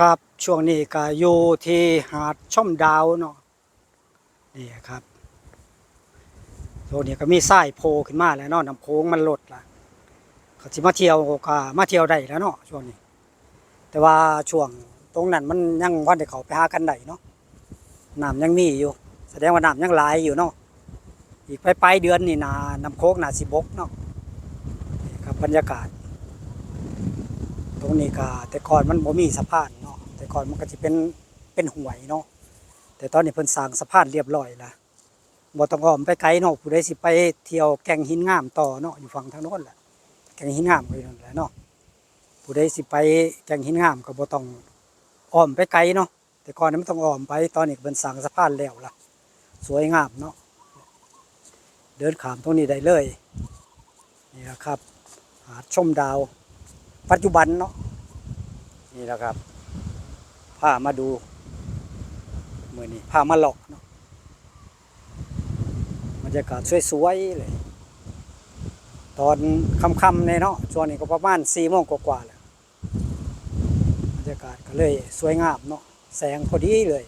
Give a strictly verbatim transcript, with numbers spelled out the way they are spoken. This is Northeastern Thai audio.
ครับ ช่วงนี้ก็อยู่ที่หาดชมดาวเนาะ นี่ครับ ช่วงนี้ก็มีทรายโผล่ขึ้นมาแล้วเนาะ น้ำโขงมันลดละ เขาสิมาเที่ยวก็มาเที่ยวได้แล้วเนาะ ช่วงนี้ แต่ว่าช่วงตรงนั้นมันยังบ่ทันได้เข้าไปหากันได้เนาะ น้ำยังมีอยู่ แสดงว่าน้ำยังหลายอยู่เนาะ อีกปลายๆเดือนนี่นา น้ำโขงน่าสิบกเนาะ นี่ครับ บรรยากาศ ตรงนี้ก็แต่ก่อนมันบ่มีสะพานเนาะ แต่ก่อนมันก็สิเป็น เป็นห้วยเนาะ แต่ตอนนี้เพิ่นสร้างสะพานเรียบร้อยละ บ่ต้องอ้อมไปไกลเนาะ ผู้ใดสิไปเที่ยวแก่งหินงามต่อเนาะ อยู่ฝั่งทางโน้นแหละ แก่งหินงามก็อยู่นั่นแหละเนาะ ผู้ใดสิไปแก่งหินงามก็บ่ต้องอ้อมไปไกลเนาะ แต่ก่อนนี่มันต้องอ้อมไป ตอนนี้เพิ่นสร้างสะพานแล้วละ สวยงามเนาะ เดินข้ามตรงนี้ได้เลย นี่แหละครับ หาดชมดาว ปัจจุบันเนาะ นี่แหละครับ พามาดู มื้อนี้พามาเลาะเนาะ บรรยากาศสวยๆเลย ตอนค่ำๆเนี่ยเนาะ ช่วงนี้ก็ประมาณสี่โมงกว่าๆแล้ว บรรยากาศก็เลยสวยงามเนาะ แสงพอดีเลย